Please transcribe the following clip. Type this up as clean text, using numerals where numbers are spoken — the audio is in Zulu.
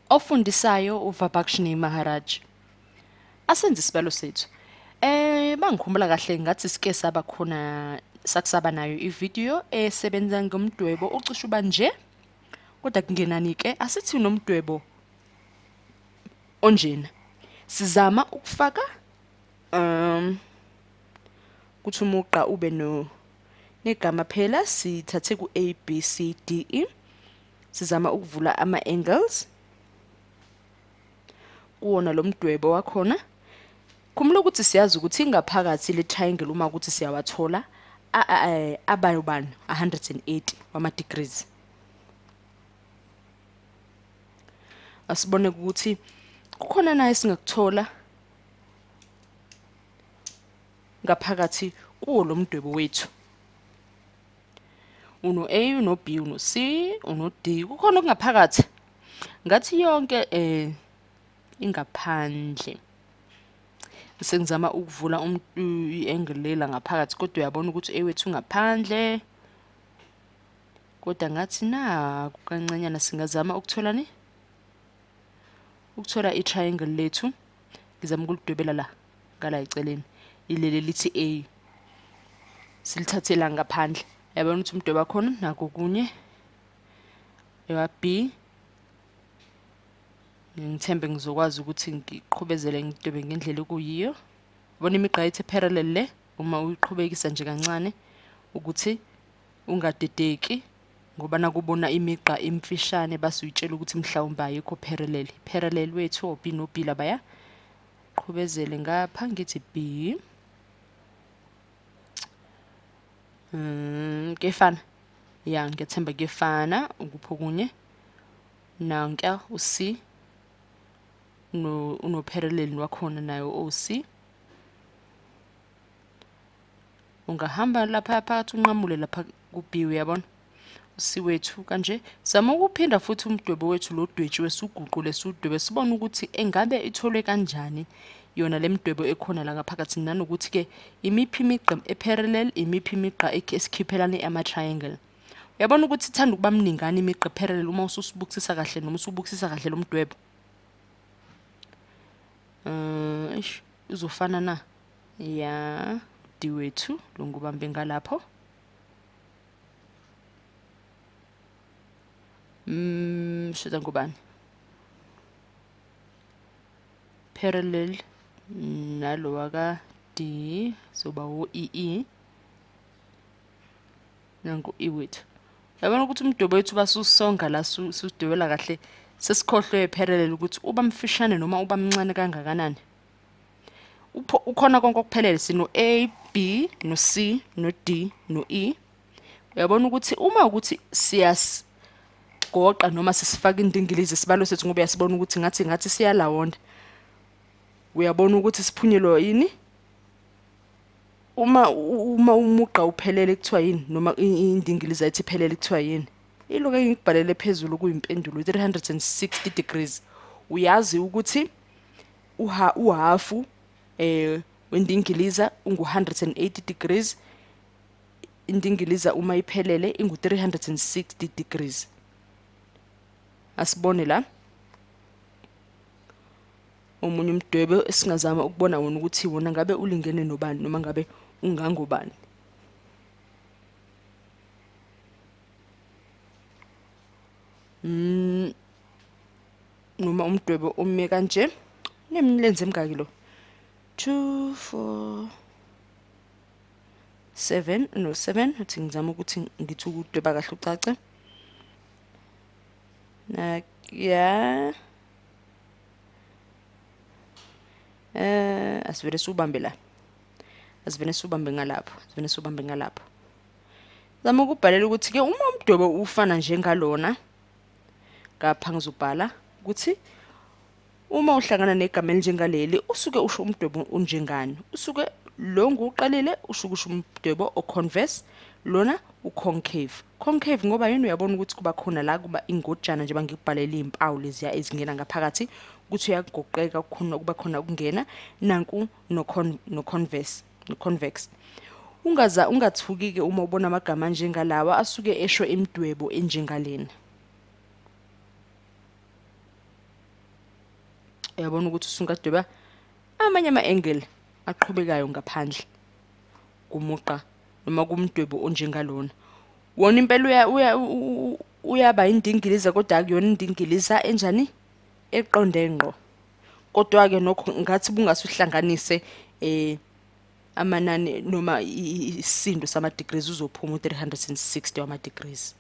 Ofundisayo uVabakshini Maharaj. Asenze isibalo sethu. Bangikhumbula kahle ngathi sike saba khona sakusaba nayo ividiyo esebenza ngomdwebo ocishe uba nje, kodwa kungenani ke asithi unomdwebo onjena. Sizama ukufaka ukuthi umugqa ube no negama phela sithathe ku A B C D E. Sizama ukuvula ama angles kuwona lo mdwebo wakhona. Khumbula ukuthi siyazi ukuthi ingaphakathi le triangle uma ukuthi siyawathola abayobani 180 wama degrees. Asibone ukuthi kukhona naye singakuthola ngaphakathi kuwo lo mdwebo wethu. Uno A, uno B, uno C, uno D, kukhona okungaphakathi. Ngathi yonke ingaphandle. Sengizama ukuvula i-angle lela ngaphakathi, kodwa uyabona ukuthi A wethu ngaphandle. Kodwa ngathi naku kancanyana singazama ukuthola ni? Ukuthola i-triangle lethu. Ngizama ukulidwebela la ngala eceleni. Ilele lithi A. Silithathe la ngaphandle. Yabona ukuthi umdwebo wakhona nako kunye. Ewa B. Ngithembe ngizokwazi ukuthi ngiqhubezele ngidwebe ngendlela okuyiyo. Bona imigqa yethu parallel le uma uyiqhubekisa nje kancane ukuthi ungadedeki, ngoba nakubona imigqa emfishane base uyitshela ukuthi mhlawumbe ayikho parallel. Parallel wethu o B no B labaya. Qhubezele ngapha ngithi B. Kuyefana. Ya, ngiyethemba kuyefana ukupho kunye. Nanka u C no uno parallel wakhona nayo o C. Ungahamba lapha phakathi unqamule lapha ku B, uyabona u C wethu kanje. Zama ukuphinda futhi umdwebo wethu lo dwetshiwe suguqule sudwebe sibone ukuthi engabe itholwe kanjani yona le midwebo ekhona la ngaphakathi, nanokuthi ke imiphi imigqa eparallel, imiphi imigqa esikhiphelane ama triangle. Uyabona ukuthi ithanda ukuba mningana imigqa eparallel uma ususibukisisa kahle noma usubukisisa kahle lo mdwebo. Eish, uzofana na? Ya, D wethu longubambe ngalapho. Shoda ngubani? Parallel nalo waka D soba u E E. Nangu E wethu. Yabona ukuthi umdwebo wethu basusonga la sudwebela kahle, sesikhohlwe parallel ukuthi uba mfishane noma uba mncane kangakanani. Ukhona konke okuphelele, sino A, B, no C, no D, no E. Uyabona ukuthi uma ukuthi siyasigoqa noma sisifaka indingilizi isibalo sethu, ngoba uyasibona ukuthi ngathi siyalawonda. Uyabona ukuthi siphunyelwa yini? Uma umugqa uphelele kuthiwa yini, noma indingilizi ayithi iphelele kuthiwa yini? Ilokho engikubhalele phezulu kuyimpendulo 360 degrees. Uyazi ukuthi uhafu wendingiliza ungu 180 degrees. Indingiliza uma iphelele ingu 360 degrees. Asibone la omunye umdwebo esingazama ukubona wona ukuthi wona ngabe ulingene nobani noma ngabe ungangobani. Noma umdwebo ome kanje. Nemilenze emingaki lo? 2 4 7 no 7. Uthi ngizama ukuthi ngithi ukudweba kahle ucace. Na ya asivele subambe la. Asivele subambe ngalapho. Asivele subambe ngalapho. Zama ukubhalela ukuthi ke uma umdwebo ufana njengalona ngapha ngizobhala ukuthi uma uhlangana negama elinjengaleli usuke usho umdwebo unjengani. Usuke lo nguqalile usho kusho umdwebo oconvex, lona uconcave. Concave ngoba yini? Uyabona ukuthi kuba khona la kuba ingojana nje bangikubhalela izimpawu leziya ezingena ngaphakathi ukuthi uyagoqeka kukhona kuba khona ukungena. Nanku no convex, no convex. Ungathuki ke uma ubona amagama njengalawa asuke esho imidwebo enjengalena. Uyabona ukuthi usungadweba amanye ama-angle aqhubekayo ngaphandle kumugqa noma kumdwebo onjengalona. Wona impela uyaba indingiliza, kodwa akuyona indingiliza enjani, eqonde ngqo. Kodwa-ke nokho ngathi bungasuhlanganise amanani noma isisindo sama-degrees, uzophuma u-360 wama-degrees.